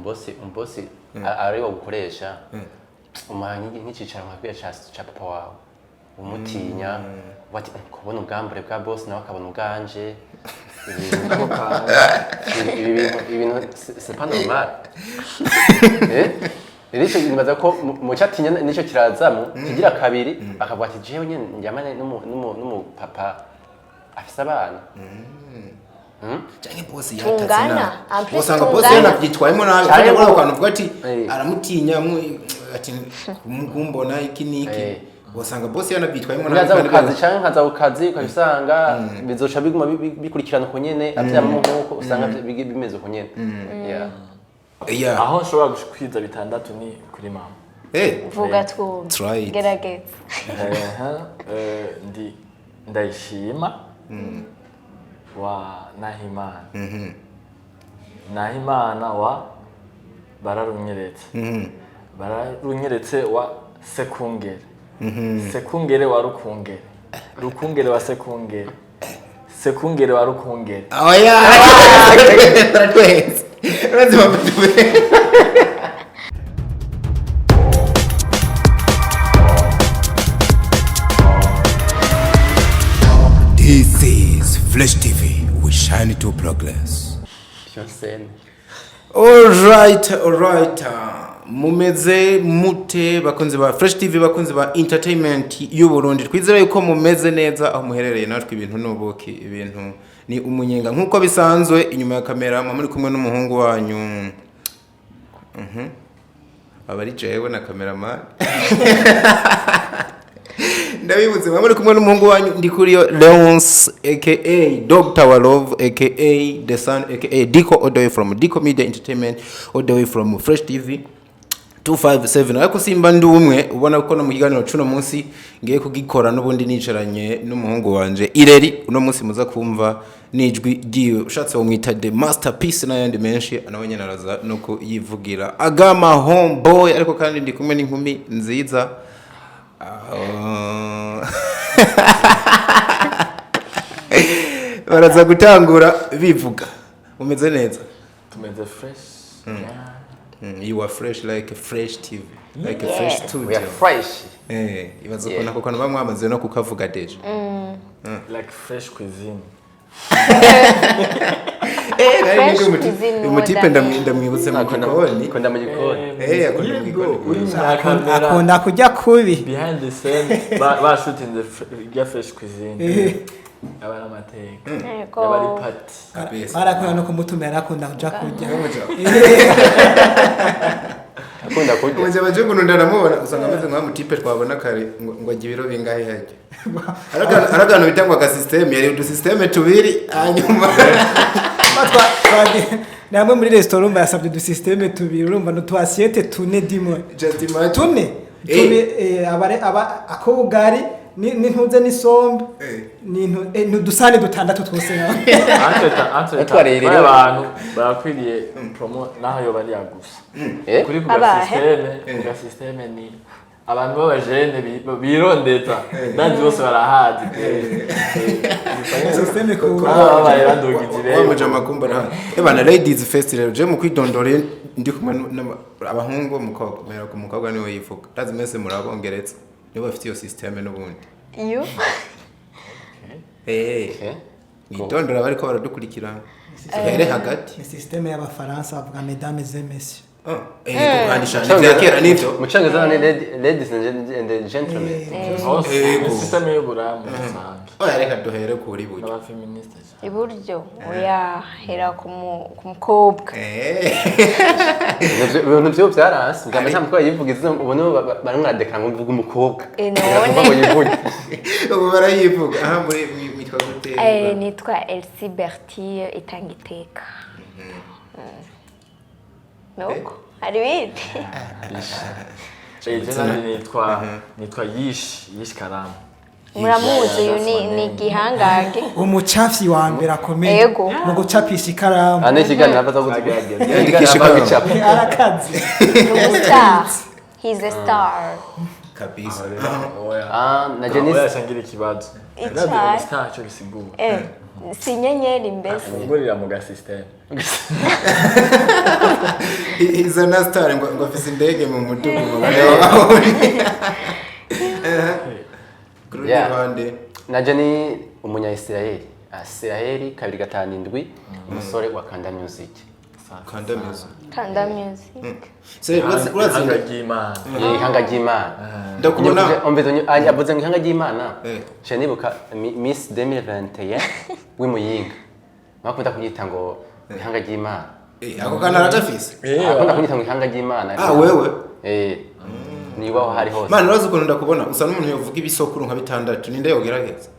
Umubosi ari wo gukoresha umuha nk'icicaro nka kuriya ca papa wawe, umutinya wati kubona ubwambure bwa boss, nawe akabona ubwanje. Ibi bintu c'est pas normal. Rero ico nibaza ko mu cyo atinya nicyo kirazamo kigira kabiri, akavuga ati jewe nyene njyamane n'umupapa afise abana. Canke boss Tungana. yatatse En plus usanga boss tungana. yanavyitwayemo nabi. Canke Kandi muri ako kantu uvuga ati aramutinya ati kumbona iki n'iki, usanga boss yanavyitwayemo nabi. Nkaza ku Kandi kazi canke nkaza ku kazi, ukaca usanga bizoca biguma bikurikirana uko nyene, avyamamo nkuko usanga bimeze uko nyene. Yeah. Yeah. Aho nshobora kwiza bitandatu ni kuri mama. Vuga twumve. Try it. Gerageza. Ndi Ndayishima wa Nahimana, Nahimana wa Bararunyeretse, Bararunyeretse wa Sekungere, Sekungere wa Rukungere, Rukungere wa Sekungere, Sekungere wa Rukungere. Oya, baratwenze, urazi mama tube. This is Flash TV. We shine to progress. Pyonsene. Alright, alright. Mumeze mute bakunzi ba Fresh TV, bakunzi ba entertainment y'u Burundi? Twizera yuko mumeze neza aho muherereye. Natwe ibintu nubuki, ibintu ni umunyenga nkuko bisanzwe. Inyuma ya kamera mwa muri kumwe n'umuhungu wanyu. Aba ari jewe na cameraman. Ndabibutse, mwa muri kumwe n'umuhungu wanyu Ndikuriyo Leonce, aka Dr. Walove, aka The Sun, aka Dico, all the way from Dico Media Entertainment, all the way from Fresh TV 257. Ariko simba ndi umwe, ubona ko no mu kiganiro cuno munsi ngiye kugikora n'ubundi nicaranye n'umuhungu wanje Ireri. Uno munsi muza kumva nijwi ryiwe, ushatse wamwita the masterpiece n'ayandi menshi, nawe nyene araza no kuyivugira agama homeboy. Ariko kandi ndi kumwe n'inkumi nziza. Ah, baraza gutangura bivuga. Umeze neza? Tumeze fresh. Yeah. You are fresh like a Fresh TV, like a fresh We studio. are fresh. Ibaza Yeah. ukuntu ako kantu bamwamaze no kukavuga déjà. Like fresh cuisine. Nari Fresh nibwo cuisine. umutipe modern. ndamwibutse mu gikoni. Akunda mu gikoni. Akunda mu Yego, gikoni. uri mu kamera. Akunda kurya kubi. Behind the scene bashutinze rya fresh cuisine, aba ari amateka. Yego. Yaba ari party. Kabisa. Barakunda no kumutumira, arakunda kuja kurya. Akunda kurya. Umeze baje ngo ndaramubona, usanga ameze nka mutipe twabona kare ngo ajye ibiro bingahe hajya. Ari akantu bita ngo aga system, yari udu system tubiri hanyuma Namwe muri resitora urumva yasabye udusystème tubiri, urumva ni utu assiette tune dimwe. Just imagine. Tune tune, abare aba ak'ubugari n'intuze n'isombe. Ni udusahani dutandatu twose hamwe. Entre Twariye rero. abantu barakwiriye promo naho yoba ari yagusa. Kuri ku Abahe? système, ku ga système ni abantu b'abajene birondeza, ndazi bose barahazi. Système ku Babaye badugije Wa mujama kumba arahari. Bana, ladies first rero, je mu kwidondora iyo ndi kumwe abahungu, umukobwa mera ku mukobwa niwe yivuga. Ndazi mwese murabongereza, nibo bafite iyo system n'ubundi. You. Mwidondora bariko baradukurikira, here hagati. Ni système y'abafaransa, bavuga mesdames et messieurs. Oh, kuhandisha ni vya kera nivyo. Mu cyongereza ni ladies and gentlemen. Hose. Yego. Ni système y'uburaya muri rusange. Oya, reka duhere kuri buryo. N'abafeministe cyane. Iburyo, oya, hera ku mukobwa. Ibintu byo byaranse mbwa nta mukobwa yivuga izina, ubu nibo barimo baradekara ngo mvuge umukobwa. None. Ngo yivuge. Ubu barayivuga. Aha muri mwitwa gute? Nitwa Elsie Bertille Itangiteka. Nuko hari ibindi. Je nanje nitwa Yish Karamu. Muramuzi, uyu ni igihangange. Umucafyi wa mbere akomeye Yego. mu gucapisha ikaramu. Aha ni ikiganiro abaza kuvuga. Yandikisha ikaramu. Arakaze. Ni umustar, he's a star. Kabisa. Oya. Ah, na Jenice. Oya, shangira ikibazo. Icyayi. Ndazi star cyo gisigura. Si inyenyeri mbese. Ungurira mu ga system. Izo na star ngo afise indege mu mudugu ngo ku rundi ruhande. Naje ni umunya Israel, Israel 257, umusore wa Kanda Music. Kanda Music. Kanda Music. Se Ihanga urazinga ry'Imana. Ihanga ry'Imana. Ndakubona. Umvise avuze ngo ihanga ry'Imana. Nca nibuka Miss 2021 w'Imuyinga, bakunda kunyita ngo ihanga ry'Imana. Ako kantu aragafise. Akunda kunyita ngo ihanga ry'Imana. Ah, wewe. Niba aho hari hose. Mana, urazi ukuntu ndakubona, usa n'umuntu yovuga ibisokuru nka bitandatu. Ninde yogerageza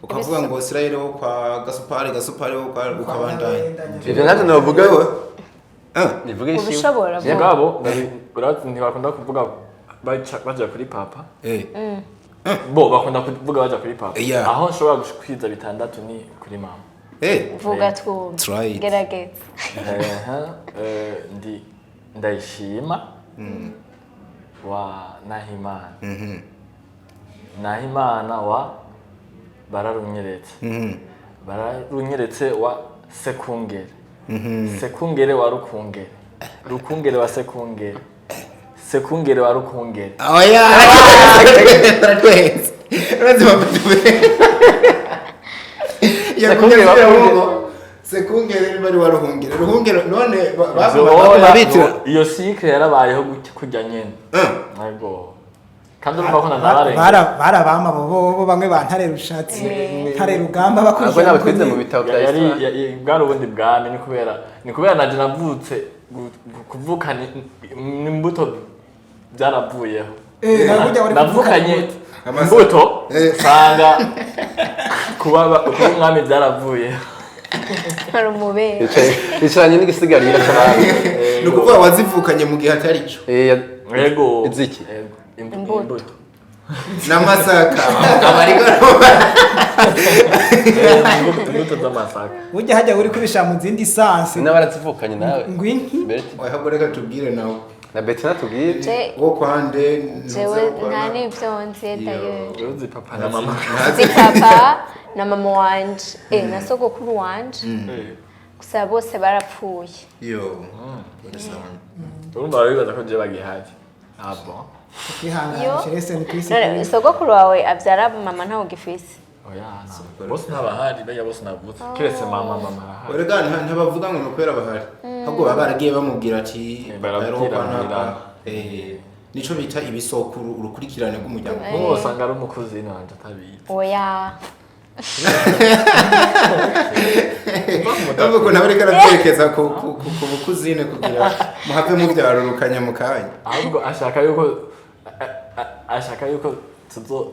ukavuga ngo Israel wo kwa Gasupari, Gasupari wo kwa, ukabandanya. Ivyo navyo novuga. Wewe. Ah. Nivuge ishiwe. Ubishobora vuba. Mugabo urazi ntibakunda kuvuga baja kuri papa. Bo bakunda kuvuga baja kuri papa. Aho nshobora kwiza bitandatu ni kuri mama. Vuga twumve. Try it. Gerageza. Ndi Ndayishima wa Nahimana. Nahimana wa Bararunyeretse. Bararunyeretse wa Sekungere. Sekungere wa Rukungere. Rukungere wa Sekungere. Sekungere wa Rukungere. Oya, twese urazi bafite Sekungere wa Ruhungere, Sekungere bari wa Ruhungere, Ruhungere none Oya, bitira. Iyo cycle yarabayeho gutya kurya nyene. Yego. Kandi urumva ko nanabarenga. Barabama bo bamwe ba Ntare Rushatsi, Ntare Rugamba Ahubwo bakurikira. ntabwo twize mu bitabo bya Yari histoire. bwari ubundi bwami, ni kubera naje navutse kuvuka n'imbuto byaravuyeho. Nawe burya wari Navukanye Amasa. imbuto, usanga kuba umwami byaravuyeho. Hari umubere. Yicaranye n'igisigarira cy'abandi. Ni ukuvuga wazivukanye mu gihe atari cyo. Yego. Iziki? Yego. Imbuto. Imbuto. N'amasaka abariko. Imbuto z'amasaka. Burya hajya uri kubisha mu zindi sansi. N'abarazivukanye nawe. Ngwinki. Berti. Ahubwo reka tubwire nawe. Na Betty natubwire. Wo kwande? Jewe nta n'ibyo nzi dayo. Uzi papa na mama. Nzi papa na mama wanje na sogokuru wanje, gusa bose barapfuye. Yo. Urumva barabibaza ko je bagihari. Ah bon. Kwihangana, rest in peace. None sogokuru wawe abyara mama ntawe ugifise? Oya, bose ntabahari, bajya bose navutse keretse mama, mama arahari. Erega ntabavuga ngo ni ukubera bahari, ahubwo baba baragiye bamubwira ati Barabwira, "Hariho kwa barabwira. naka." Nico bita ibisokuru, urukurikirane rw'umuryango. Nk'ubu usanga ari umukuzini wanje atabizi. Oya. Ahubwo ukuntu aba ariko arabyerekeza ku bukuzine kugira muhave mubyarurukanya mu kanya. Ahubwo ashaka yuko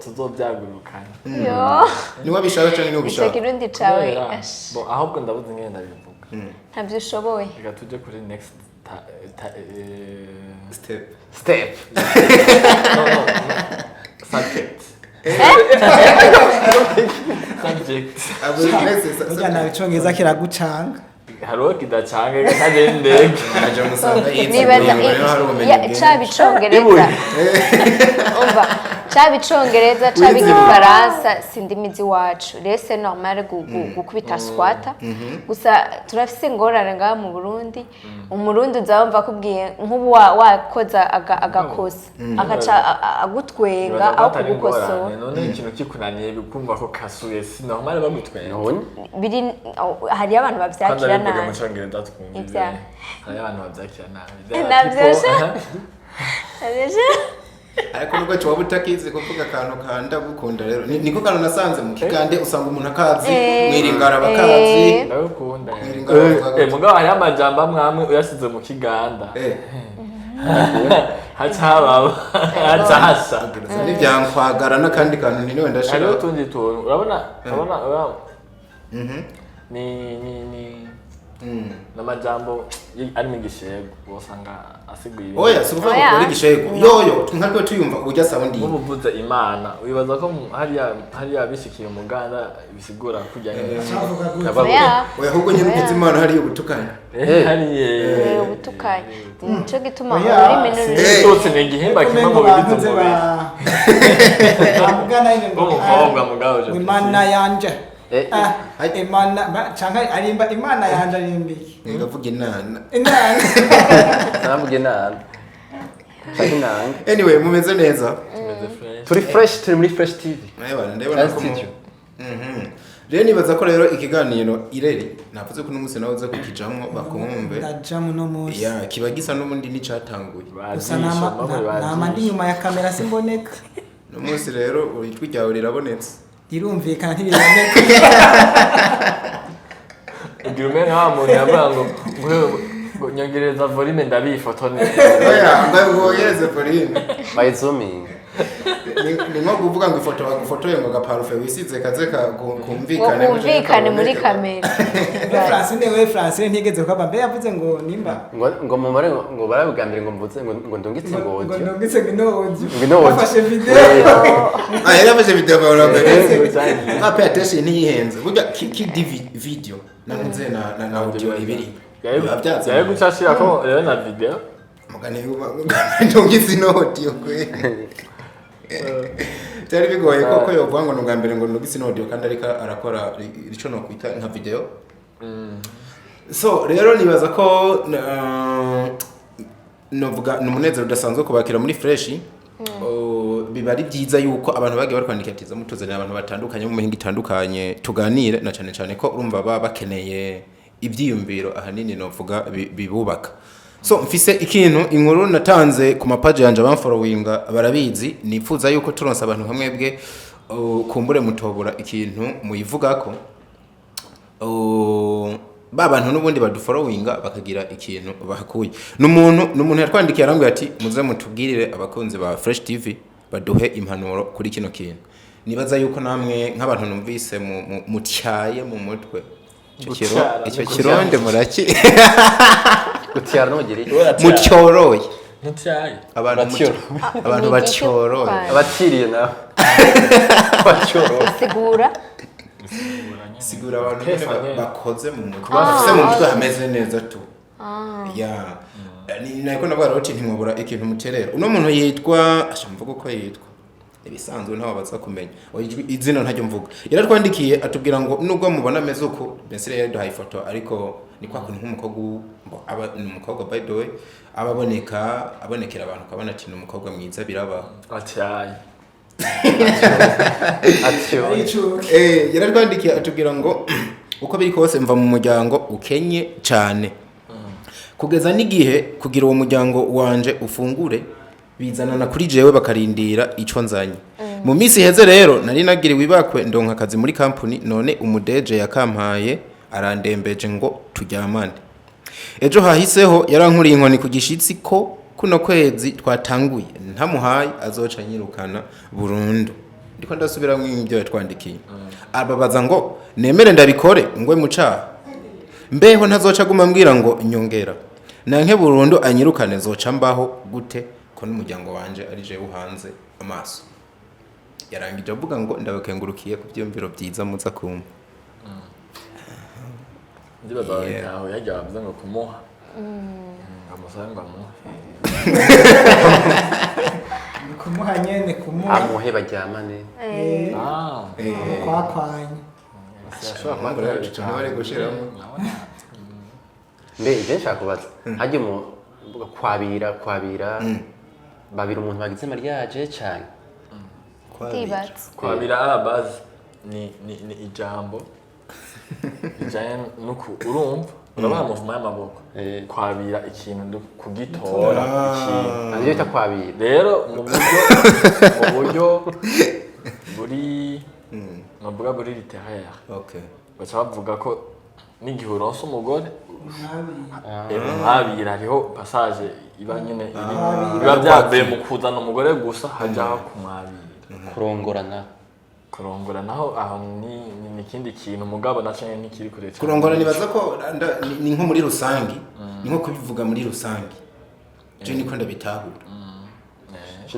tuzobyagurukanya. Yo. Niwe abishaka cyangwa niwe Ico ubishaka? kirundi cawe Kubera- ash, bo ahubwo ndabuze ingene ndabivuga. Ntabyo ushoboye. Reka tuje kuri next Step. Step. No, subject, subject. Abo next Burya nawe icongereza kiragucanga. Hariho kidacanga ntaje indege. Aje musanga yize Nibaza rero hari ubumenyi bwinshi. caba icongereza, umva, caba icongereza, caba igifaransa, si indimi z'iwacu, rero c'est normal gukubita swata. Gusa turafise ingorane ngaha mu Burundi. Umurundi uza wumva akubwiye nk'ubu wakoza agakosa, agaca agutwenga aho Atari ingorane. kugukosora. None ikintu kikunaniye bikumva ko kasuye, si normal bagutwenga? None Biri hariyo abantu Kandi bavyakira abivuge mu nabi. cyongereza twumva. Ibya. Hariyo abantu babyakira nabi. Navyo sha. Ariko nubwo waba utakizi kuvuga akantu ka ndagukunda rero niko kantu nasanze mu kigande usanga umuntu akazi, mwiringara bakazi. Ndagukunda. Mwiringara bavuga gutya. Mugabo hariho amajambo amwe amwe uyasize mu kiganda haca hababa haca hasha. N'ibyankwagara n'akandi kantu ntiniwe ndashira. Hariho utundi tuntu, urabona ni n'amajambo arimo igishego usanga asiguye ibintu. Oya, si ukuvuga ngo Oya. ukore igishego yoyo nka twe tuyumva urya sound. Nk'ubu uvuze Imana, wibaza ko hariya bishikiye umuganda bisigura kurya nyine? Oya. Oya, ahubwo nyine uvuze Imana hariya ubutukanye. Hariya. Ubutukanye, nico gituma Oya. ururimi n'ururimi. Tutsi ni igihimba kimwe mu bigize umubiri bamugana nyine ngo w'umukobwa mugabo je ngo Imana yanje. Ah, Imana canke arimba Imana yanje arimba iki? Ngavuga inana. Inana. Navuga inana. Canke inanga. Anyway, mumeze neza. Tumeze fresh. Turi fresh, turi muri Fresh TV. Ndabona ndabona ko Studio. Rero nibaza ko rero ikiganiro ireri navuze ko n'umunsi nawe uza kukijamwo bakumve. Ndaja muno munsi. Ya, kiba gisa n'ubundi n'icatanguye. Gusa nama ndi nyuma ya kamera simboneka. N'umunsi rero ijwi ryawe rirabonetse. Rirumvikana ntiriboneka. Ugira umwe nka muntu yavuga ngo ngo nyongereza volume ndabifoto neza. Oya, ngo volume. Bayizuminga. Ni nko kuvuga ngo ifoto bagufotoye ngo agaparufe wisize kaze kumvikane ngo kumvikane muri kamera. Francine we Francine ntigeze kwaba mbe yavuze ngo nimba ngo mumare ngo barabigambire ngo mvuze ngo ndungitse ngo ngo audio. ndungitse ngo ino audio. Ngo ino audio. Afashe video. Ah, yari yafashe video bawe mbere. Ah, pay attention ntiyihenze. Burya ki video na ntuze na audio ibiri. Biba byatse. Yari guca ashirako rero na video. Mugane ndungitse ino audio kwe. Byari bigoye koko yovuga ngo nubwa mbere ngo ndungitse ino audio kandi ariko arakora ico no kwita nka video. So rero nibaza ko novuga ni umunezero udasanzwe kubakira muri Fresh. Biba ari byiza yuko abantu bagiye bari ati mutuzanira abantu batandukanye mu mihingo itandukanye tuganire, na cyane cyane ko urumva baba bakeneye ibyiyumviro ahanini novuga bibubaka. So mfise ikintu inkuru natanze ku mapaji yanje abamfollowinga barabizi, nifuza yuko turonse abantu hamwe bwe kumbure mutobora ikintu muyivugako. Ba bantu n'ubundi badufollowinga bakagira ikintu bahakuye. N'umuntu yatwandikiye arambwira ati muze mutubwirire abakunzi ba Fresh TV baduhe impanuro kuri kino kintu. Nibaza yuko namwe nk'abantu numvise mutyaye mu mutwe. Icyo kironde muraki. Gutyara n'ugiri. Mutyoroye. Ntutyaye. Abantu batyoroye. Abatiriye nawe. Batyoroye. Sigura. Sigura abantu bakoze mu mutwe. Bafise mu mutwe hameze neza tu. Ya. Ni nako navuga rero ntimwobura ikintu muterera. Uno muntu yitwa asha mvuga uko yitwa. Ibisanzwe ntawe baza kumenya. Izina ntajyo mvuga. Yaratwandikiye atubwira ngo nubwo mubona ameze uko, Bensire yaduhaye ifoto ariko ni kwa kuntu nk'umukobwa aba ni umukobwa by the way ababoneka abonekera abantu kabona ati ni umukobwa mwiza biraba. Atyaye. Atyo. Yaratwandikiye atubwira ngo uko biri kose mva mu muryango ukenye cyane. Kugeza n'igihe kugira uwo muryango wanje ufungure bizanana kuri jewe bakarindira ico nzanye. Mu minsi iheze rero nari nagiriwe ibakwe ndonka akazi muri company, none umudeje yakampaye arandembeje ngo turyamane. Ejo hahiseho yarankuriye inkoni ku gishitsi ko kuno kwezi twatanguye ntamuhaye azoca nyirukana burundu. Ndiko ndasubira mu ibyo yatwandikiye. Ababaza ngo nemere ndabikore ngwe mucaha. Mbeho ntazoca guma mbwira ngo nyongera. Nanke burundu anyirukane zoca mbaho gute ko n'umuryango wanje ari je uhanze amaso. Yarangije avuga ngo ndabakengurukiye ku byumviro byiza muza kumva. Ndibaza aho yajya bavuze ngo kumuha. Amusanga amuhe. Kumuha nyene kumuha. Amuhe baryamane. Kwakwanya. Ashobora kuba bari gushiramo. Mbe je nshaka kubaza. Hajye mu kwabira babira umuntu bagize mariage cyane. Kwabira à la base ni ijambo ijanye nuko urumva urabona mouvement y'amaboko. Kwabira ikintu kugitora ikintu. Nivyo bita kwabira. Rero mu buryo buri navuga buri littéraire. Okay. Baca bavuga ko n'igihe uronse umugore mwabira hariho passage iba nyene biba byavuye mu kuzana umugore gusa hajaho kumwabira. Kurongorana. Kurongora naho aho ni ikindi kintu mugabo naco nyene nikiri kure cyane. Kurongora nibaza ko ni nko muri rusangi, ni nko kubivuga muri rusangi. Je niko ndabitahura.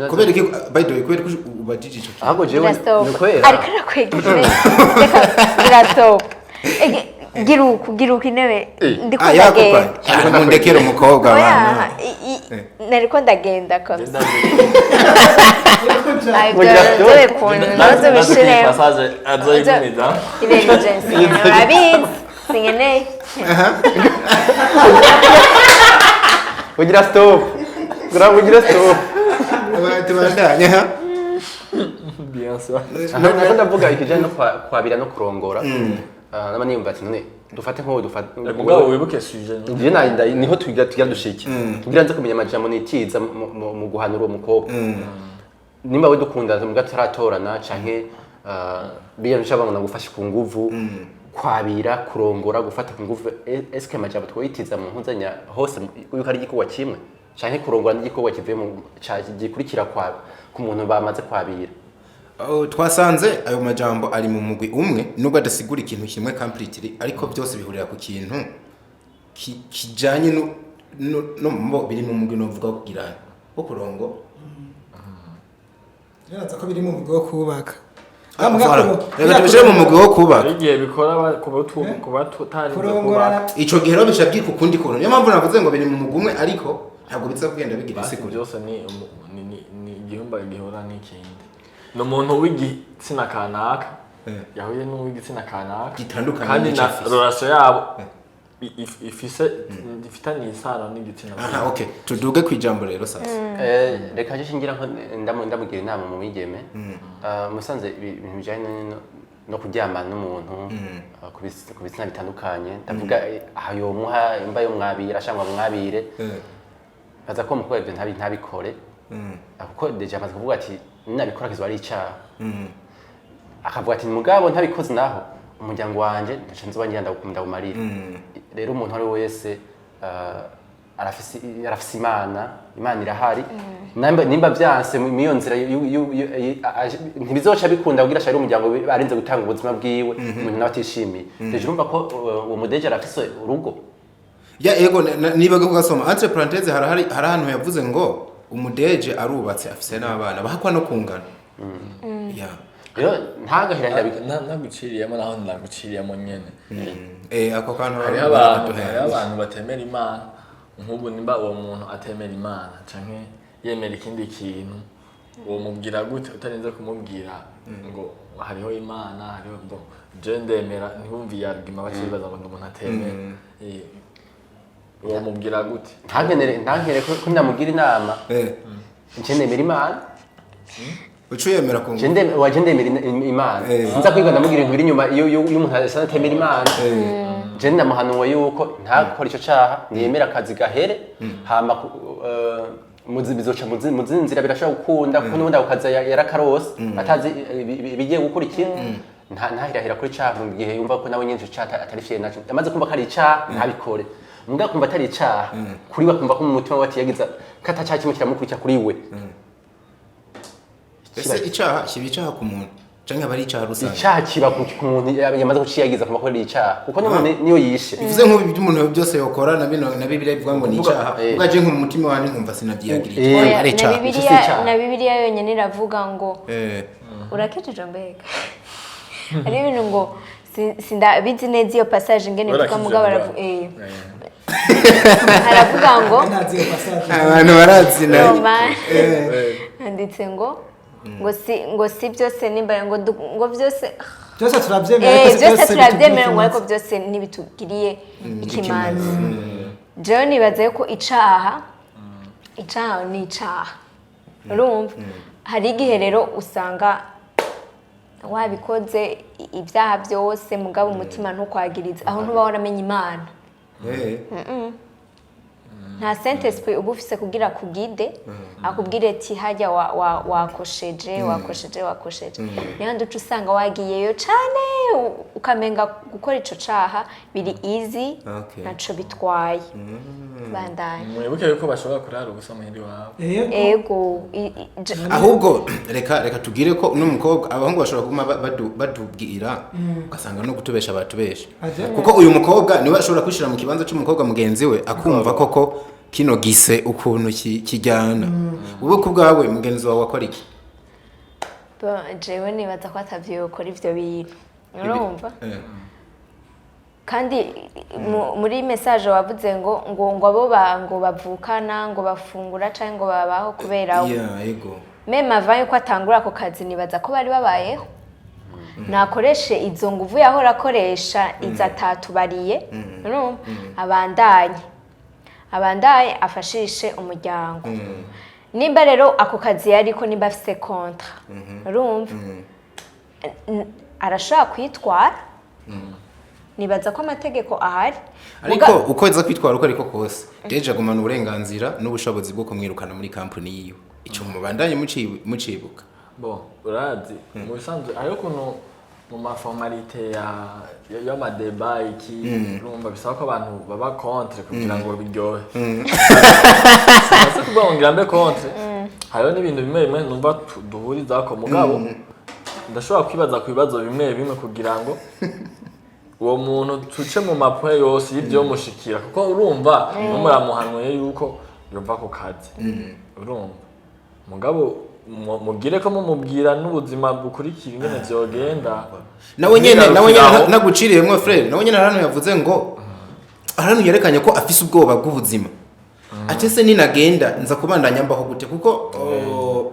Kubera iki by the way kubera ko ubajije ico kintu. Ahubwo jewe ni kwera. Ariko arakwegera. Reka biratoka. Gira uku, gira uku intebe, ndiko Ah, ndagenda. yakupa. Ariko mundekere umukobwa Oya, bana. nariko ndagenda kabisa. Mugira Ibyo bikuntu nazo bishiremo. Passage azoyigumiza. Ibintu je sinkeneye, urabizi, sinkeneye. Ugira stop, kugira ngo ugire stop. Tubandanye ha. Bien sûr. Nako ndavuga ikijanye no kwabira no kurongora. Ah, nama niyumva ati none dufate nk'uwo dufate Mugabo wibuke sujet. Njye niho tugira dushike kugira nze kumenya amajambo nitiza mu guhanura uwo mukobwa. Nimba we dukundana muga tutaratorana canke biya nshaka ngo nagufashe ku nguvu, kwabira, kurongora, gufata ku nguvu, eske amajambo twoyitiza mu mpuzanya hose yuko ari igikorwa kimwe, canke kurongora n'igikorwa kivuye mu gikurikira kwa ku muntu bamaze kwabira? Oh, twasanze ayo majambo ari mu mugwi umwe, nubwo adasigura ikintu kimwe completely, ariko byose bihurira ku kintu kijanye no mbo biri mu mugwi novuga kugira wo kurongo. Biraza ko biri mu mugwi wo kubaka. Ah, voilà. Reka tubishire mu mugwi wo kubaka. Hari igihe bikora kuba tutarinze Kurongorana. kubaka. Ico gihe rero bica byitwa ukundi kuntu. Niyo mpamvu navuze ngo biri mu mugwi umwe, ariko ntabwo biza kugenda bigira Basi isiguro. byose ni igihumba gihura n'ikindi. Ni umuntu w'igitsina kanaka yahuye n'uw'igitsina kanaka Gitandukanye kandi n'ico na afise. relation yabo ifise ifitanye isano n'igitsina. Aha, okay, tuduge ku ijambo rero sasa. Reka je shingira nko ndamugira inama mu mwigeme. Musanze ibintu bijanye no kuryamana n'umuntu ku bitsina bitandukanye, ndavuga aha yomuha imba yo mwabira cyangwa mwabire, baza ko umukobwa ibyo ntabikore. Kuko déjà amaze kuvuga ati nabikora kizwa ari icyaha, akavuga ati mugabo ntabikoze naho umuryango wanje ndaca nzoba ngira ndawumarira. Rero umuntu uwo ari we wese arafise Imana, Imana irahari. Nimba vyanse mu iyo nzira ntibizoca bikunda kugira ashare umuryango arinze gutanga ubuzima bwiwe, umuntu nawe atishimiye. Déjà urumva ko uwo mudeje arafise urugo. Ya, ego, nibaga kugasoma entre parenthèses, harahari hari ahantu yavuze ngo umudeje arubatse, afise n'abana bahakwa no kungana ya. Rero ntagahirahira. Naguciriyemo naho naguciriyemo nyene. Ako kantu Hariho barakaduhenze. abantu batemera Imana. Nk'ubu nimba uwo muntu atemera Imana canke yemera ikindi kintu, uwo mubwira gute utarinze kumubwira ngo hariho Imana, hariho bo je ndemera? Ntibumve iyi argument, bacibaza ngo ndi umuntu atemera. Uwo mubwira gute? Ntankenere ko ndamugira inama. Nje nemera Imana. Uca uyemera ku Je waje ndemera Imana. Sinza kwiga ndamubwira ibintu biri inyuma iyo umuntu asa atemera Imana. Je ndamuhanuwe yuko ntakora ico caha, niyemera akazi gahere, hama bizoca mu zindi nzira, birashobora gukunda, kuko n'ubundi ako kazi yarakarose atazi ibigiye gukurikira. Ntahirahira kuri caha mu gihe yumva ko nawe nyene ico caha atari fier naco. Amaze kumva ko ari icaha, ntabikore. Mugabo kumva atari icaha kuri we, akumva ko mu mutima we atiyagiza ko atacaha kimwe kiramukurikira kuri we. Ese icaha kiba icaha ku muntu canke aba ari icaha rusange? Icaha kiba ku muntu yamaze kuciyagiza, kumva ko ari icaha, kuko n'umuntu niyo yishe. Bivuze nk'ubu ibyo umuntu byose yokora na bino na Bibiliya bivuga ngo ni icaha, ubwo je nko mu mutima wanje nkumva sinavyiyagirije, Oya, ari na icaha. Ico si Bibiliya icaha. Na Bibiliya yonyine iravuga ngo urakijije. Mbega hari ibintu ngo sindabizi neza iyo passage ingene ivuga, mugabo aravuga ngo Ntazi iyo passage. Abantu barazina. Roma handitse ngo si byose nimba ngo ngo byose Byose turabyemera, ariko si byose turabyemera ngo bitugirira ariko byose ntibitugiriye ikimanzi. Jewe nibaza yuko icaha ni icaha. Urumva hari igihe rero usanga wabikoze ibyaha byose, mugabo umutima ntukwagirize, aho ntuba waramenye Imana. Nta Saint Esprit uba ufise kugira akugide, akubwire ati hajya wakosheje, wakosheje, wakosheje. Niyo uca usanga wagiyeyo cane, ukamenga gukora ico caha biri easy, ntaco bitwaye, bandanye. Mwibuke yuko bashobora kurara ubusa muhira iwabo. Yego. Ego, Ahubwo reka tugire ko uno mukobwa, abahungu bashobora kuguma batubwira, ugasanga no kutubesha batubesha. Aje. Kuko uyu mukobwa niwe ashobora kwishira mu kibanza cy'umukobwa mugenzi we, akumva koko kino gise ukuntu kijyana. Wowe ku bwawe, mugenzi wawe akora iki? Bon, jewe nibaza ko atavyo yokora ivyo bintu, urumva. Kandi muri message wavuze ngo abo ngo bavukana, ngo bafungura canke ngo babaho kubera we. Yeah, ego. Même avant yuko atangura ako kazi, nibaza ko bari babayeho. Nakoreshe izo nguvu yahora akoresha, izo atatubariye, urumva, abandanye afashishe umuryango. Nimba rero ako kazi yariko, nimba afise contrat, urumva, arashobora kwitwara. Nibaza ko amategeko ahari. Ariko uko aza kwitwara uko ariko kose, DG agumana uburenganzira n'ubushobozi bwo kumwirukana muri kampani yiwe. Ico mubandanye mucibuka. Bon, urazi, mu bisanzwe hariho ukuntu mu ma formalités y'ama débats iki, urumva, bisaba ko abantu baba contre kugira ngo biryohe. Sinzi kuvuga ngo ngira mbe contre, hariho n'ibintu bimwe bimwe numva duhurizako, mugabo ndashobora kwibaza ku bibazo bimwe bimwe kugira ngo uwo muntu tuce mu ma points yose y'ibyo mushikira, kuko urumva muramuhanuye yuko yova ku kazi, urumva, mugabo mugire ko mumubwira n'ubuzima bukurikira ingene vyogenda. Nawe nyene. Ntibigarukire aho. Naguciriyemwo, frère, nawe nyene hano yavuze ngo hano yerekanye ko afise ubwoba bw'ubuzima, ati ese ninagenda nza kubandanya mbaho gute? Kuko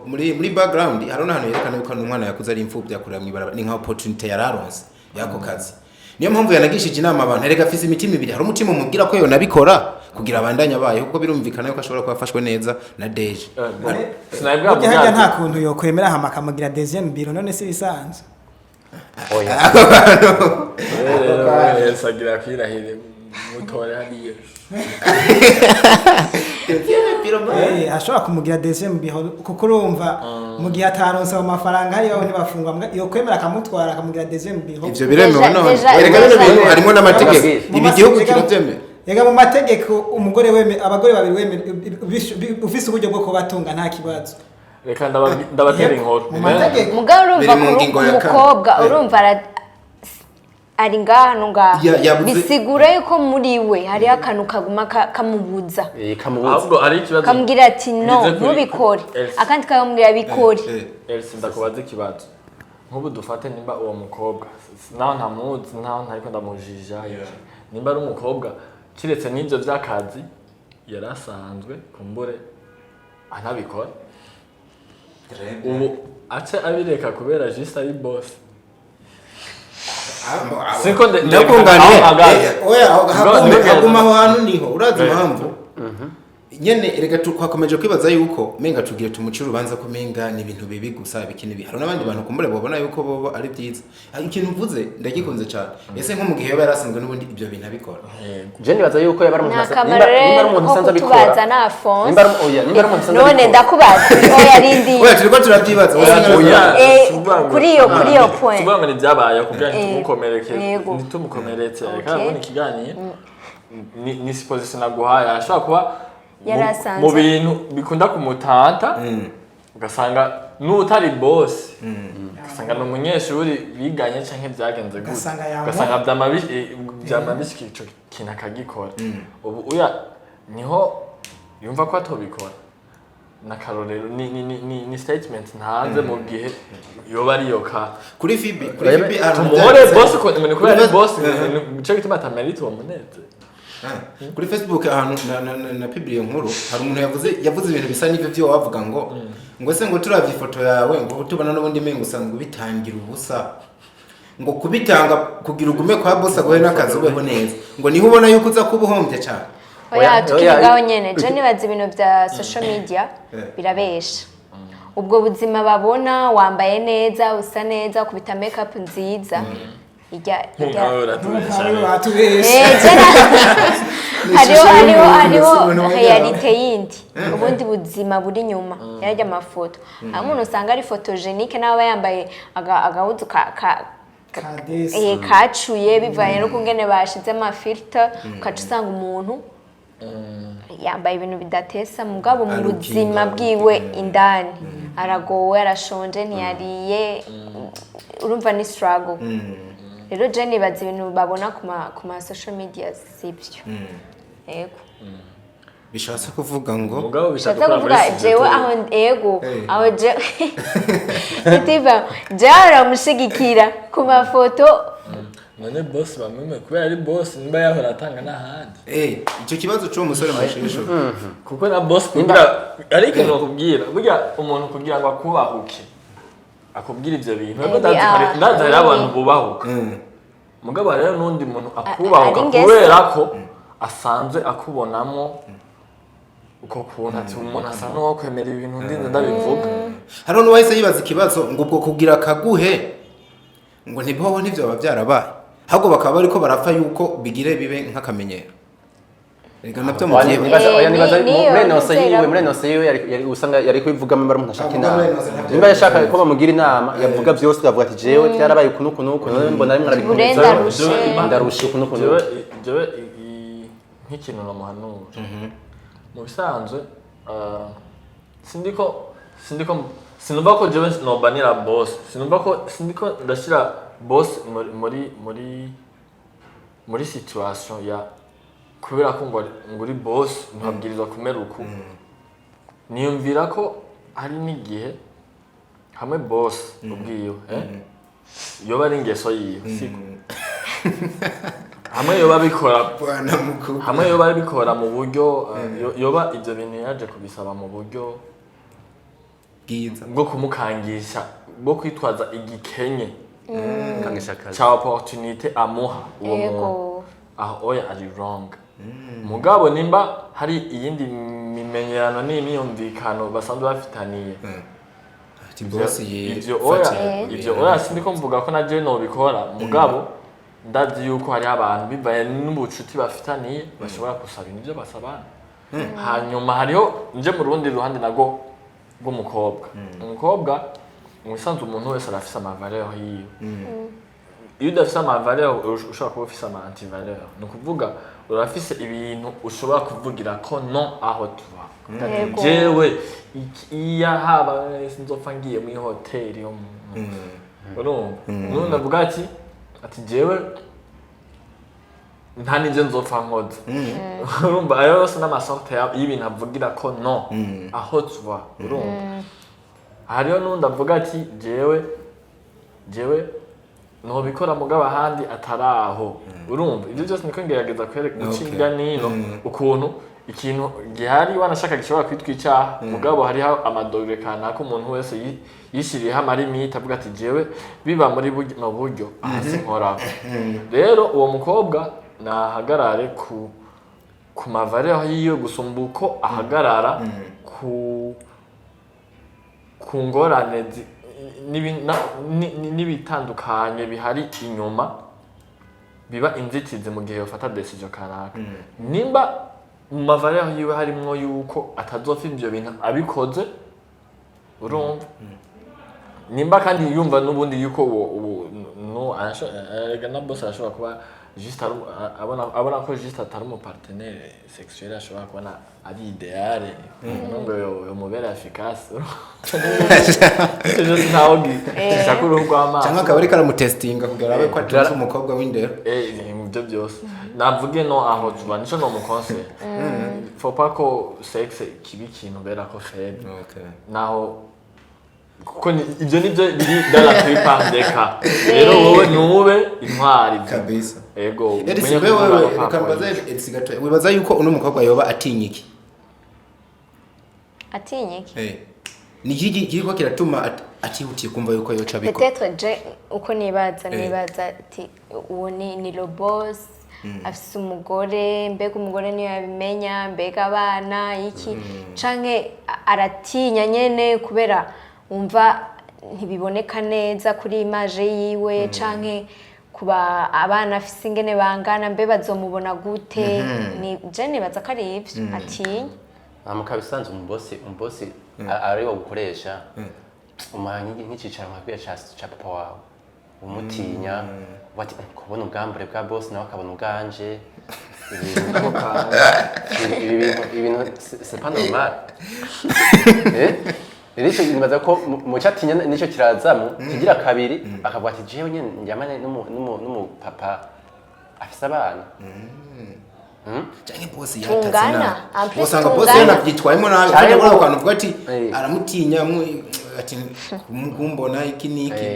muri background hari n'ahantu yerekana yuko umwana yakuze ari imfubyi, akurira mw'ibarabara, ni nka opportunity yararonse y'ako kazi. Niyo mpamvu yanagishije inama abantu. Erega afise imitima ibiri. Hari umutima umubwira ko yonabikora kugira abandanye abayeho, kuko birumvikana yuko ashobora kuba afashwe neza na DG. Bon, sinabibwira. Burya harya nta kuntu yokwemera hama akamugira deuxième bureau, none si bisanzwe? Oya. Rero sagira kwirahire mutore hariya. Ashobora kumugira deuxième bureau, kuko urumva mu gihe ataronse ayo mafaranga hariya ntibafungwa, yokwemera akamutwara akamugira deuxième bureau. Ivyo biremewe? Déjà- None erega bino bintu harimo n'amategeko. Mu Ibi gihugu kirabyemera. Ega mu mategeko umugore weme abagore babiri weme ufise uburyo bwo kubatunga, nta kibazo. Reka ndabatera inkuru. Mu mategeko. Mugabo urumva Biri mu ngingo ya kane. umukobwa, urumva, ari ngaha no ngaha, bisigura yuko muri we hariho akantu kaguma kamubuza. Kamubuza. Ahubwo hari ikibazo. Kamubwira ati no, Ngize ntubikore. Elsa. Akandi kamubwira bikore. Elsa, ndakubaza ikibazo. Nk'ubu dufate nimba uwo mukobwa, naho ntamuzi, naho ntariko ndamujija iki, nimba ari umukobwa kiretse n'ibyo by'akazi yari asanzwe kumbure anabikora, ubu ace abireka kubera juste ari boss, siko Ndakunganiye. aho ahagaze. Oya, haguma aho hantu niho urazi impamvu nyene. Erega twakomeje kwibaza yuko menga tugiye tumuce urubanza ko menga ni ibintu bibi gusa, biki n'ibi. Hari n'abandi bantu kumbure babona yuko bobo ari byiza. Ikintu mvuze ndagikunze cyane. Ese nko mu gihe yoba yarasanzwe n'ubundi ibyo bintu abikora? Je nibaza yuko yaba ari umuntu Nta kamaro nimba ari rero umuntu ko asanzwe abikora. kutubaza na Afonso. Nimba ari oya, nimba ari umuntu asanzwe None abikora. ndakubaza, oya, rindiye. Oya, turiko turabyibaza. Oya, Kuri iyo point. Tuvuga ngo ntibyabaye kugira ngo ntitumukomereke, Yego. ntitumukomeretse. Reka Okay. nabone ikiganiro ni supposition naguhaye, ashobora kuba Yari asanzwe. mu bintu bikunda kumutanta, ugasanga n'utari boss, ugasanga ni umunyeshuri biganye canke byagenze gute, Ugasanga ugasanga vyama bishika ico kintu akagikora. Ubu uya niho yumva ko atobikora. N'akarorero ni statement ntanze mu gihe yoba ariyo ka Kuri Fibi ahantu tumuhore byanditse- boss ko ni kubera ari Kuri boss, nico gituma atamerita uwo munezero. Kuri Facebook ahantu na publiye nkuru, hari umuntu yavuze ibintu bisa n'ivyo byo wavuga, ngo se ngo turavye ifoto yawe, ngo tubona n'ubundi mengo usanzwe ubitangira ubusa, ngo kubitanga kugira ugume kwa boss aguhe n'akazi ubeho neza, ngo niho ubona yuko uza kuba uhombye cyane. Oya. Oya, Tukiri oya. ngaho nyene, je nibaza ibintu bya social media birabesha. Ubwo buzima babona, wambaye neza, usa neza, ukubita makeup nziza, ijya Nkawe uratubesha rero. Batubesha. Hariho Ishusho hariho y'umuntu, hariho si umuntu w'umugabo. réalité yindi, ubundi buzima buri inyuma yarya amafoto. Hari umuntu usanga ari photogénique, nawe aba yambaye agahuzu ka Kadesi. Kacuye bivanye n'ukungene bashize ama filtres, ukaca usanga umuntu yambaye ibintu bidatesa, mugabo mu Arukinga. buzima bwiwe indani aragowe, arashonje, ntiyariye. Urumva ni struggle. Rero je nibaza ibintu babona ku ma social media sibyo, yego. Bishatse kuvuga ngo Mugabo bishatse Bishatse gukora muri kuvuga jewe sujet. aho ego aho je itiva, jewe aramushigikira ku mafoto. None boss bamwemeye kubera ari boss, nimba yahora atanga n'ahandi? Icyo kibazo c'uwo musore mushesho. Kuko na boss, kugira ari ikintu bakubwira, burya umuntu kugira ngo akubahuke akubwira ivyo bintu. Ariko ndazi hariho abantu bubahuka, mugabo hariho n'undi muntu akubahuka ari ingeso. kubera ko asanzwe akubonamo uko kuntu, ati umuntu asa n'uwo kwemera ibintu ndinze ndabivuga. Hariho n'uwahise yibaza ikibazo ngo ubwo kugira akaguhe ngo ntiboho ntivyoba byarabaye, ahubwo bakaba bariko barapfa yuko bigire bibe nk'akamenyero. Reka nabyo mu gihe Nibaza, oya, nibaza niyo muri nose nizera. yiwe, muri nose yiwe yari usanga yari kubivugamo bari umuntu ashaka Avuga inama. muri nose ntabyo. Nimba yashaka ko bamugira inama, yavuga byose, avuga ati jewe byarabaye uku n'uku n'uku, none mbona rimwe arabikomeza. Ndarushe. Ndarushe uku n'uku Jewe n'uku. Jewe nk'ikintu namuhanura mu bisanzwe, sindiko sinumva ko jewe nobanira boss, sinumva ko sindiko ndashira boss muri situation ya kubera ko ngo uri boss ntabwirizwa kumera uku. Niyumvira ko hari n'igihe hamwe boss ubwiwe yoba ari ingeso yiwe, siko hamwe yoba abikora Bwana mukuru. hamwe yoba abikora mu buryo yoba ibyo bintu yaje kubisaba mu buryo bwiza bwo kumukangisha, bwo kwitwaza igikenye Kangisha akazi. ca opportunité amuha uwo muntu, aho oya ari wrong. Mugabo nimba hari iyindi mimenyerano n'imyumvikano basanzwe bafitaniye, ati boss ivyo oya, ivyo oya, sindiko mvuga ko na jewe nobikora, mugabo ndazi yuko hariho abantu bivaye n'ubucuti bafitaniye bashobora gusaba ibintu ibyo basabana. Hanyuma hariho nje mu rundi ruhande narwo rw'umukobwa. Umukobwa mu bisanzwe, umuntu wese arafise amavaleur yiwe. Iyo udafise amavaleur, ushobora kuba ufise ama antivaleur, ni ukuvuga urafise ibintu ushobora kuvugira ko non aho tuba. Jewe iya haba sinzopfa ngiye muri hoteli yo urumva nundi avuga ati jewe nta n'ibyo nzopfa nkoze. Urumva ayo yose n'amasorte y'ibintu avugira ko non aho tuba. Urumva hariho n'undi avuga ati jewe nobikora mugabo ahandi atari aho. Urumva ibyo byose niko ngerageza kwereka guca hirya nino ukuntu ikintu gihari wanashaka gishobora kwitwa icyaha, mugabo hariho amadogere kanaka umuntu wese yishyiriyeho amalimite, avuga ati jewe biba muri buno buryo aha sinkoraho. Rero uwo mukobwa nahagarare ku mavaleur yiwe gusumba uko ahagarara ku ngorane n'ibitandukanye bihari inyuma biba inzitizi mu gihe yofata décision kanaka. Nimba mu mavaleur yiwe harimwo yuko atazopfa ivyo bintu abikoze, urumva nimba kandi yumva n'ubundi yuko uwo no erega na boss arashobora kuba juste abona ko juste atari umu partenaire sexuel ashobora kubona ari idéal ngo yomubera efficace. Ivyo ntaho gishaka uruhu rw'amaso. Cyangwa akaba ariko aramutestinga kugira abe ko atunze umukobwa w'indero. Ibyo byose navuge no aho tuba nico no mukonseye, faut pas ko sexe kiba ikintu bera ko faible naho, kuko ibyo nibyo biri dans la plupart des cas. Rero wowe nube intwari. Kabisa. Ego. Elisi, umenye wewe kuvuga wewe no reka mbaze Elisi gato, wibaza yuko uno mukobwa yoba atinya iki? Atinya iki? Ni iki kiriko kiratuma atihutiye kumva yuko yoca abikora? Peut-être je uko nibaza, nibaza ati uwo ni le boss, afise umugore, mbega umugore niyo yabimenya, mbega abana iki, canke aratinya nyene kubera umva ntibiboneka neza kuri image yiwe, canke kuba abana afise ingene bangana, mbe bazomubona gute. Ni je nibaza ko ari ivyo atinya. Muka bisanzwe umubosi ari wo gukoresha umuha nk'icicaro nka kuriya ca papa wawe, umutinya wati kubona ubwambure bwa boss nawe akabona ubwanje, ibi bintu c'est pas normal. Rero ico nibaza ko mu cyo atinya nicyo kirazamo kigira kabiri, akavuga ati jewe nyene ndyamane n'umupapa afise abana. Canke boss Tungana. yatatse nabi. En plus Usanga boss tungana. yanavyitwayemo nabi Canke kandi muri ako kantu uvuga ati aramutinya ati kumbona iki n'iki.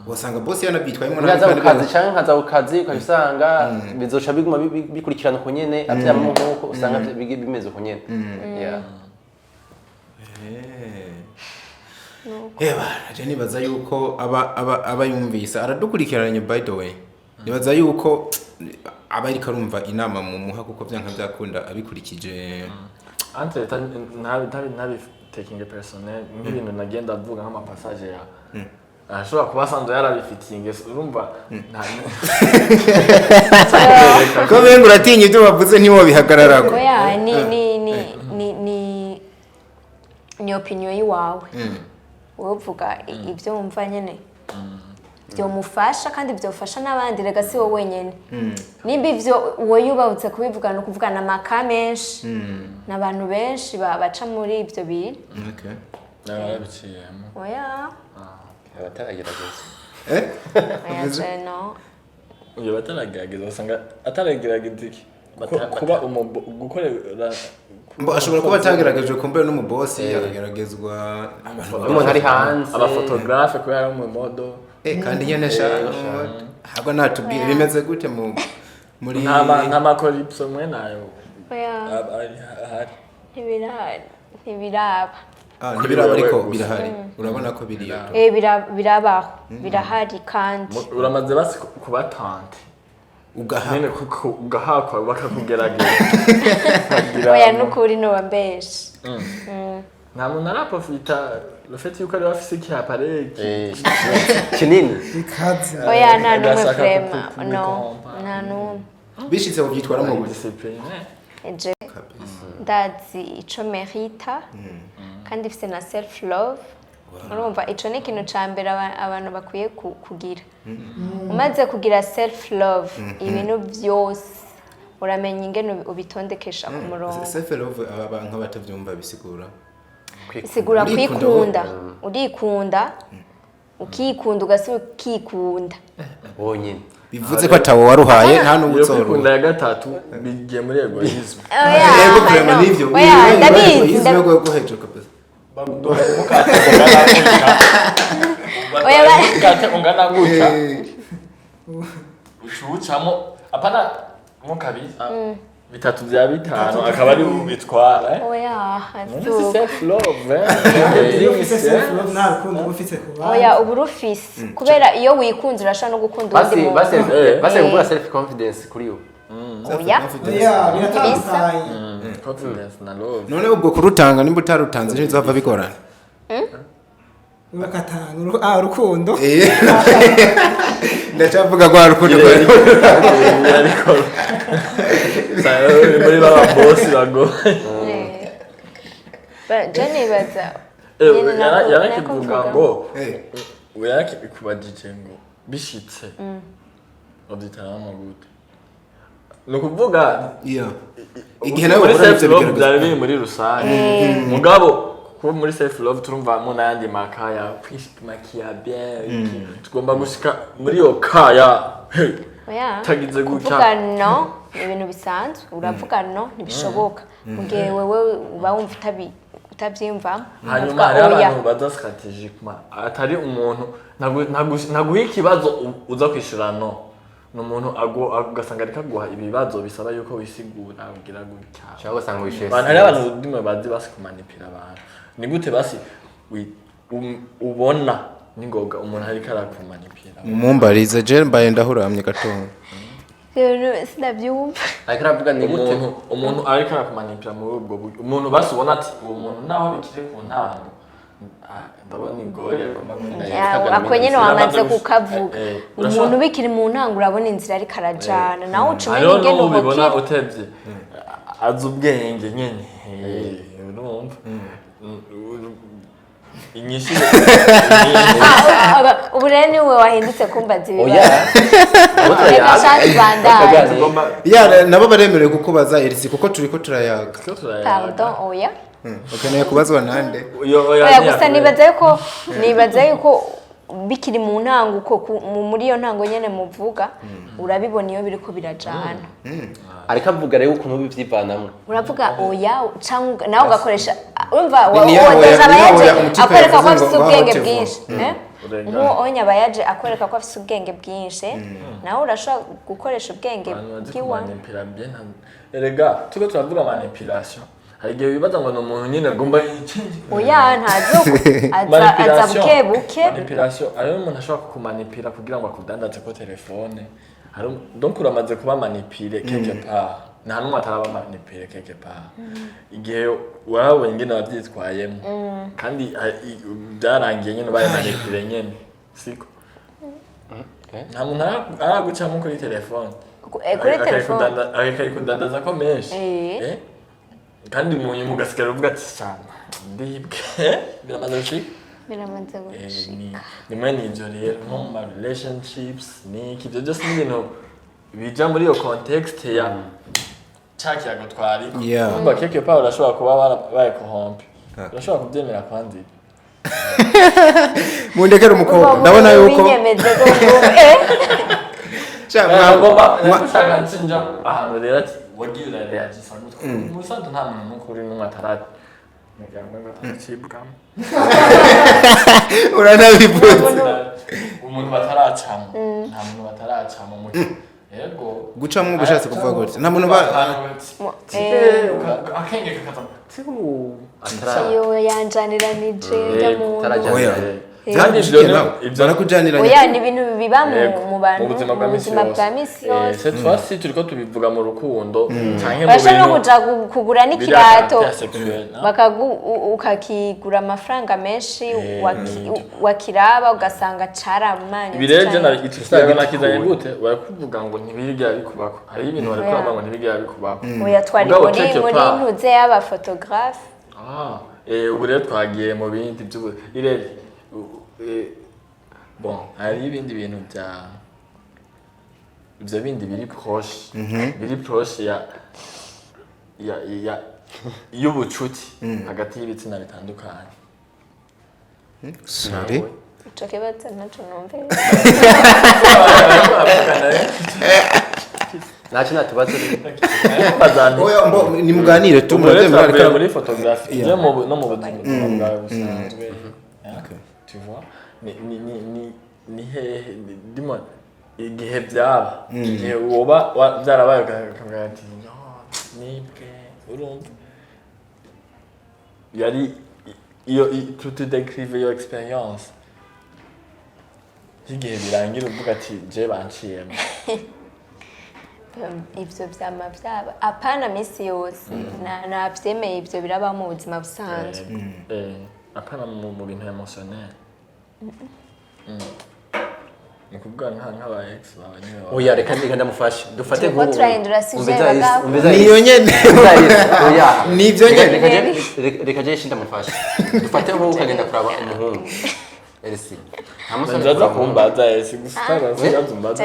Wasanga boss yanabyitwayemo Nkaza nabi ku kandi kazi canke nkaza ku kazi, ukaca usanga bizoca biguma bikurikirana uko nyene, avyamamo nkuko usanga bimeze uko nyene. Yeah. Eba, je nibaza yuko aba yumvise aradukurikiranye. By the way, nibaza yuko aba ariko arumva inama mu muha, kuko byanka byakunda abikurikije. Entre ntabi taking personnel, nk'ibintu nagenda avuga nk'amapassage ya ashobora kuba asanzwe yarabifitiye ingeso, urumva Ko benga uratinya ibyo bavuze, ntiwobihagararako. Oya, ni opinion yiwawe. Wowe uvuga ibyo wumva nyene byomufasha kandi byofasha n'abandi. Rega si wowe wenyene. Nimba ivyo wowe yubahutse kubivuga, ni ukuvugana amaka menshi n'abantu benshi baca muri ibyo bintu. Okay. Yarabiciyemo. Oya. Abataragerageza. Eh? Oya, je no. Uyo bataragerageza, usanga ataragerageza iki? Kuba gukorera. Mbo ashobora kuba atagerageje kumbera n'umubosi akageragezwa abantu. Umuntu ari hanze. Abaphotographe, kubera ari umumodo. Eh, kandi nyene sha ntabwo natubwira bimeze gute mu muri Nta makoripso mwe nayo Oya. Ari ahari. Ntibiraba. Ah, ntibiraba, ariko Gusa. birahari, urabona ko biriyo. Eh, birabaho, birahari kandi. Uramaze basi kuba tante Ugaha nyene, kuko ugahakwa bakakugerageza. Ukagira Oya, nukuri noba mbeshe. Nta muntu araprofita le fait yuko ari bafise iki appareil Eh, kinini. Bikaze. Oya, nta n'umwe. Agashaka Vraiment, no. kubikompa. Nta n'umwe. Bishitse ubyitwaramo gute? Discipline. Je ndazi ico merita kandi ifise na self love. Urumva, ico ni ikintu ca mbere abantu bakwiye kugira. Umaze kugira self love, ibintu vyose uramenya ingene ubitondekesha ku murongo. Self love, aba nk'abatavyumva, bisigura? Bisigura Urikunda. kwikunda, urikunda, ukikunda, ugasubira ukikunda. Wonyine. Bivuze ko atawo waruhaye, nta Iyo n'uwuzoruha. kwikunda ya gatatu bigiye muri égoïsme. Oya, Yego, vraiment. no. Nivyo. Oya, ndabizi. Izwe ko hejuru kabisa. Oya, Mukate ungana gutya ucuwucamo apana mo kabiri, bitatu bya bitanu, akaba ari ubitwara, eh? Oya. This is self love, eh? Iyo ufise self love, nta rukundo uba ufise ku bandi. Oya, uba urufise, kubera iyo wikunze urashobora no gukunda uwundi Basi muntu. basi. Eh. Basi kuvuga self confidence kuri we. Oya. Oya, biratandukanye. Confidence na love. None ubwo kurutanga, nimba utarutanze, ntibizava bigorana? Urakatanga urukundo. Eh. Ndacyavuga rwa rukundo rwawe. Ariko muri baba boss bagoye. Eh. Je nibaza Eh, nyene yarakivuga nako ngo Eh. yarakikubajije ngo bishitse ubyitaramo gute, ni ukuvuga Iyo igihe nawe muri uhura self n'ibyo love bigerageza. byari biri muri rusange. Mugabo kuba muri self love turumvamo n'ayandi maka ya kwimakiya bien, iki. Tugomba gushika muri iyo ka ya hey, Oya. tagize gutya. Kuvuga no ni ibintu bisanzwe. Uravuga no, ntibishoboka, mu gihe wewe uba wumva utabyiyumvamo. Hanyuma Uravuga hariho oya. abantu baza strategiquement, atari umuntu ntaguha ikibazo uza kwishura no, ni umuntu ugasanga ariko aguha ibibazo bisaba yuko wisigura, ugira gutya. Cyangwa ugasanga wishyuye. Abantu, hariho abantu rimwe bazi basi kumanipira abantu. Ni gute basi ubona ningoga umuntu ariko arakumanipira? Mumumbarize, je mbaye ndahuramye gatoya. Rero sinabyumva. Ariko aravuga ni gute? Umuntu ariko arakumanipira muri ubwo buryo, umuntu basi ubona ati uwo muntu naho bikiri ku ntango, ndabona igoye agomba Ya, ako nyene wamaze kukavuga. Eh, eh, Umuntu bikiri mu ntango urabona inzira ariko arajana nawe, uca umenya hariho ingene n'ubibona umukira. utevye azi ubwenge nyene. Eh, urumva inyishu. Ah, ubu rero niwe wahindutse kumbaza Oya. ibibazo. Reka shati bandanye. Tugomba Ya, nabo baremerewe kukubaza, Elisi, kuko turiko turayaga. twe turayaga. Pardon, oya. Ukeneye kubazwa nande? Oya, oya, Oya, gusa ntiyakubera. nibaza yuko bikiri mu ntango uko muri iyo ntango nyene muvuga, urabibona iyo biriko birajana. Ariko avuga rero ukuntu bivyivanamwo. Uravuga oya cyangwa nawe ugakoresha, urumva Ni niyo uwo oya, deja aba niyo yaje oya, umutipe akwereka ko yavuze afite ngo ubwenge ngaho bwinshi, eh? Urenga. Nk'uwo onya aba yaje akwereka ko afise ubwenge bwinshi, nawe urashobora gukoresha ubwenge Abantu bazi bw'iwawe. kumanipira bien erega turiko turavuga manipulation, hari igihe wibaza ngo ni umuntu nyine agomba yicenge. Oya, ntazi aza aza buke buke. Manipulation, hariho umuntu ashobora kukumanipira kugira ngo akudandaze ko telefone. Donc uramaze kuba manipulé quelque part, nta n'umwe ataraba manipulé quelque part. Igihe warabonye ingene wavyitwayemo kandi byarangiye nyene ubaye manipulé nyene, siko? Nta muntu aragucamo kuri telefone? Kuri telefone. Akayikudandaza ko menshi. Eh. Eh? Kandi mu nyuma ugasigara uvuga ati sana ndibwe, biramaze gushika. Biramaze Eh, gushika. Ni mwene ivyo rero nko mu ma relationships, ni iki, ivyo byose ni ibintu bija muri iyo context ya ca kiyago twariko. Urumva quelque part urashobora kuba warabaye corrompu, urashobora kubyemera kwanza ibi. Mundekere umukobwa, ndabona yuko binyemeze ko Sha, Nagomba gushaka nsinja ahantu rero ati wagiye urareagisa gutya. Mu busanzwe nta muntu n'ukuri n'umwe ataracibwamo. Uranabivuze. Umuntu bataracamo, nta muntu bataracamo mu yego. Gucamwo ubushatse kuvuga gutya nta muntu ba Akenge kakaza. Iyo yanjaniranije njya mu Atarajya. Oya. Kandi ivyo Nawe, ivyo barakujaniranya. Oya, ni ibintu biba mu Yego, mu bantu, mu buzima bwa mu misi buzima yose. bwa misi yose. Cette fois-ci turiko tubivuga mu rukundo canke mu Urashobora no bintu kuja kugura biri n'ikirato à caractère sexuel, no? ukakigura amafaranga menshi, wakiraba ugasanga caramanye. Ibi rero je ico nakizanye gute, barakuvuga ngo ntibigera bikubako, hariho ibintu bariko Oya. baravuga ngo ntibigera bikubako. Oya, twari Mugabo muri quelque muri part. ntuze y'abaphotographe. Ah, ubu rero twagiye mu bindi by'ubu ireri bon, hariho ibindi bintu bya ibyo bindi biri proche ya y'ubucuti hagati y'ibitsina bitandukanye. Sorry. Ico kibazo ntaco numvise. Ntacyo natubaze. Oya, mbo nimuganire tu. Ubu rero Murabyemera. twavuye Ariko muri photographie, tujye no mu buzima bwawe busanzwe. Tu vois, ni hehe ndimo igihe byaba, igihe woba byarabaye ukavuga ati no nibwe, urumva yari iyo tu te décrive iyo expérience y'igihe birangira uvuga ati je banciyemo. Ivyo vyama vyaba, apana misi yose. Navyemeye, ivyo biraba mu buzima busanzwe. Apana mu bintu émotionnel. Ni ukuvuga nk'aba ex bawe nyine Oya, reka ndamufashe, dufate. Turiko turahindura sujet, bagabo. Niyo nyene. Oya. Nivyo nyene. Reka je ndamufashe, dufate nk'ubu ukagenda kuraba umuhungu Elsi, nta musore Nzaza kuraba umuhungu. kumbaza ese gusa utabaza umbaza.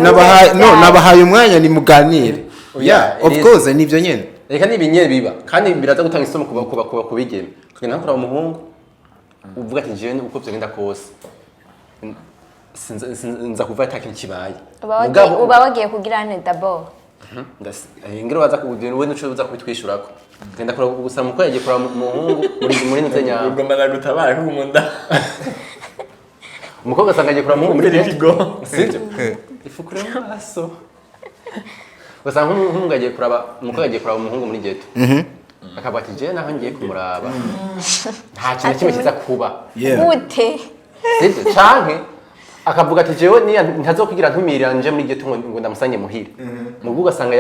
Nabahaye no nabahaye umwanya nimuganire. Yeah, of It is. course, nivyo nyene. Reka ni ibinye biba kandi biraza gutanga isomo kuba kubigeme. Ukagenda nko kuraba umuhungu uvuga ati jewe uko byagenda kose nza kuva ata kintu kibaye. Uba wagiye kugira nte d'abord? Ngira baza kugira we nuco uza kubitwishurako. Genda kuraba gusa muko yagiye kuraba umuhungu muri nze nyama. Ugomba nagutabara kuko umunda. Umukobwa asanga agiye kuraba umuhungu muri Muri ghetto. ikigo. Sibyo, ifukure mu maso, ugasanga nk'umuhungu agiye kuraba, umukobwa agiye kuraba umuhungu muri ghetto, akavuga ati jewe naho ngiye kumuraba nta kintu na kimwe kiza kuba. Gute? Sibyo? Canke akavuga ati jewe niya ntazokwigira ntumirira nje muri ghetto ngo ndamusange muhira. Mubwo ugasanga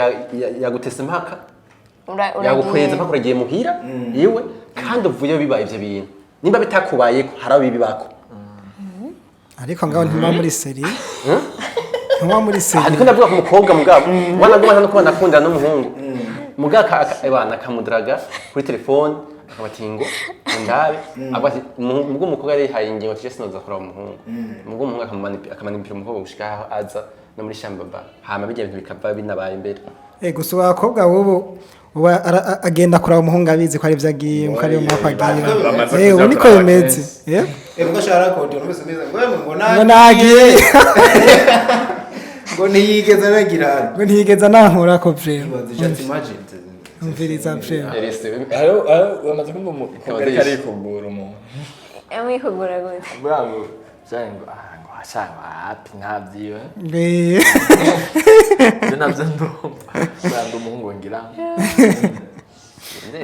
yagutese impaka, yagukweza Uragiye. mpaka uragiye muhira iwe, kandi uvuyeyo bibaye ivyo bintu. Nimba bitakubayeko, hari abo bibibako. Ariko ngaho ntimuba muri série, ntimuba muri Aha série. ndiko ndavuga ku mukobwa, mugabo wanaguma no kuba nakundana n'umuhungu, mugabo ebana akamudaraga kuri telefone, akaba ati ngo ndabe, avuga ati mubwo umukobwa yari yihaye ingingo ati je sinoza kuraba umuhungu, mubwo umuhungu akamanipira umukobwa gushika aho aza no muri shamba ba hama bijya bintu bikava binabaye imbere. Gusa abakobwa b'ubu uba agenda kuraba umuhungu abizi ko ari byo agiye, ko ariyo mpamvu agiye. Bamaze Ubu kuja niko kuraba bimeze. kenshi. Ubwo ashara kodi numvise umeze ngo ngo Ngo nagiye. Nagiye. Ngo ntiyigeze anagira. Ngo ntiyigeze anankura ko vraiment. Just imagine. Umviriza frère. Elise, Hariho bamaze kumva umukobwa ariko arikugura umuntu. Mwikugura gute? Buriya ngo vyari ngo ah, ngo ashaka wapi, ntavyiwe. Je navyo ndumva. Buriya ndi umuhungu ngira.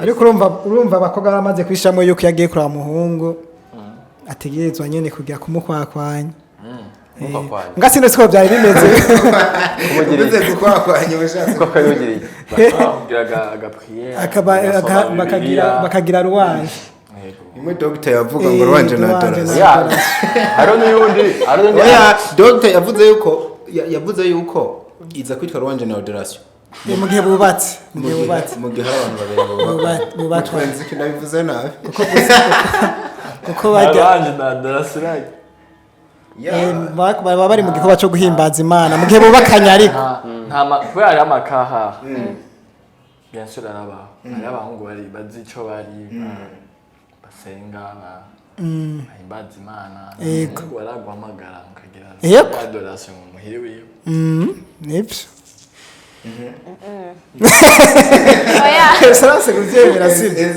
Ariko urumva abakobwa baramaze kwishamo yuko iyo agiye kuraba umuhungu ategerezwa nyene kugira kumukwakwanya. Kumukwakwanya. Nga sino siko byari bimeze. Umaze gukwakwanya ubushatse. Kwakayugiriye. Bakubwira aga prière. Bakagira ruwanje. Imwe doctor yavuga ngo rwanje na Rwanje adoration. na- Ya, hariho n'uyundi, hariho n'undi. Oya, doctor yavuze yuko yavuze yuko iza kwitwa rwanje na adoration. Mu gihe bubatse, mu gihe bubatse. Mu gihe hari abantu babiri bubaka. Bubaka. Mutwenzi ko nabivuze nabi. Kuko bajya Abanje na adoration. Baba bari mu gikorwa cyo guhimbaza Imana mu gihe bubakanye, ariko Nta kubera hariho amakaha. Bien sûr arabaho. Hariho abahungu bari bazi ico bari, basenga, bahimbaza Imana. Yego. Umuhungu baraguhamagara mukagira Yego. adoration mu muhira wiwe. Nibyo. Oya. Sarase kubyemera, sibyo?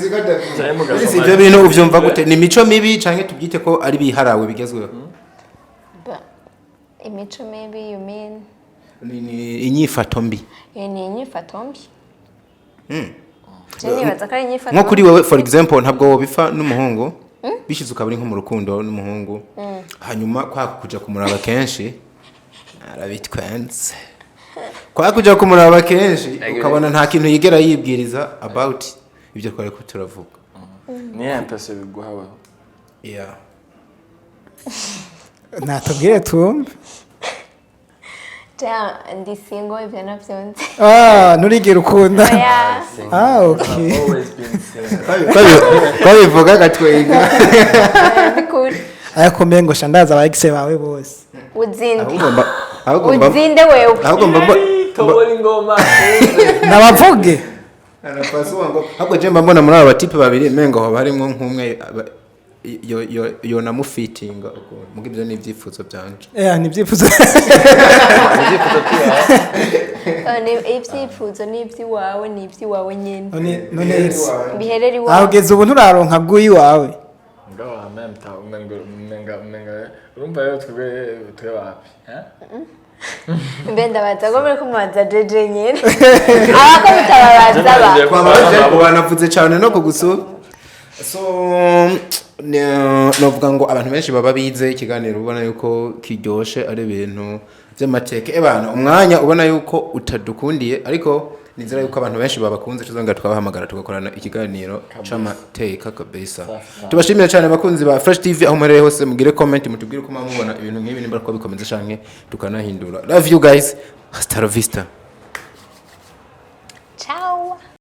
Canke mugasoma. Ese ibyo bintu uvyumva gute? Ni imico mibi canke tubyite ko ari biharawe bigezweho? Imico mibi, you mean? Ni inyifato mbi. Iyo ni inyifato mbi. Je nibaza ko ari inyifato Nko kuri wewe, for example, ntabwo wobipfa n'umuhungu, bishize ukaba uri nko mu rukundo n'umuhungu, hanyuma kwa kuja kumuraba kenshi, arabitwenze, kwa kuja kumuraba kenshi ukabona nta kintu yigera yibwiriza about ibyo twari ko turavuga. Ni impression biguha wewe? Yeah. Natubwire tumve. Ja, ndi single, ivyo navyo nzi. Ah, nturigera ukunda? Oya. Ah, okay. Always been single. Babivuga agatwenga. Bikuri. Ariko mbe sha ndaza aba ex bawe bose. Uzinde. Ahubwo ahubwo Uzinde wewe. Ahubwo mba Tobora ingoma. Nabavuge. Anapasua ngo ahubwo je mba mbona muri aba batipe babiri mengo hoba harimwo nk'umwe yo namufitinga ukuntu, muga ibyo ni ibyifuzo byanje. Ni ibyifuzo. Ibyifuzo byiwawe. Ibyifuzo ni iby'iwawe, ni iby'iwawe nyine. None Biherere aho iwawe. ugeze ubu nturaronka bw'iwawe? Mugabo en même temps umenga urumva rero twebwe twe wapi, eh? Mbe ndabaza ko muri kumubaza jeje nyine, abako mutababaza ba. Banavuze cyane no kugusura, so novuga ngo abantu benshi baba bize ikiganiro, ubona yuko kiryoshe, ari ibintu by'amateka ebana umwanya ubona yuko utadukundiye, ariko nizera yuko abantu benshi babakunze, tuzongera tukabahamagara tugakorana ikiganiro c'amateka kabisa. Tubashimire cyane abakunzi ba Fresh TV aho muherereye hose. Mugire comment, mutubwire uko mubona ibintu nk'ibi, nimba ko bikomeza canke tukanahindura. Love you guys, hasta la vista.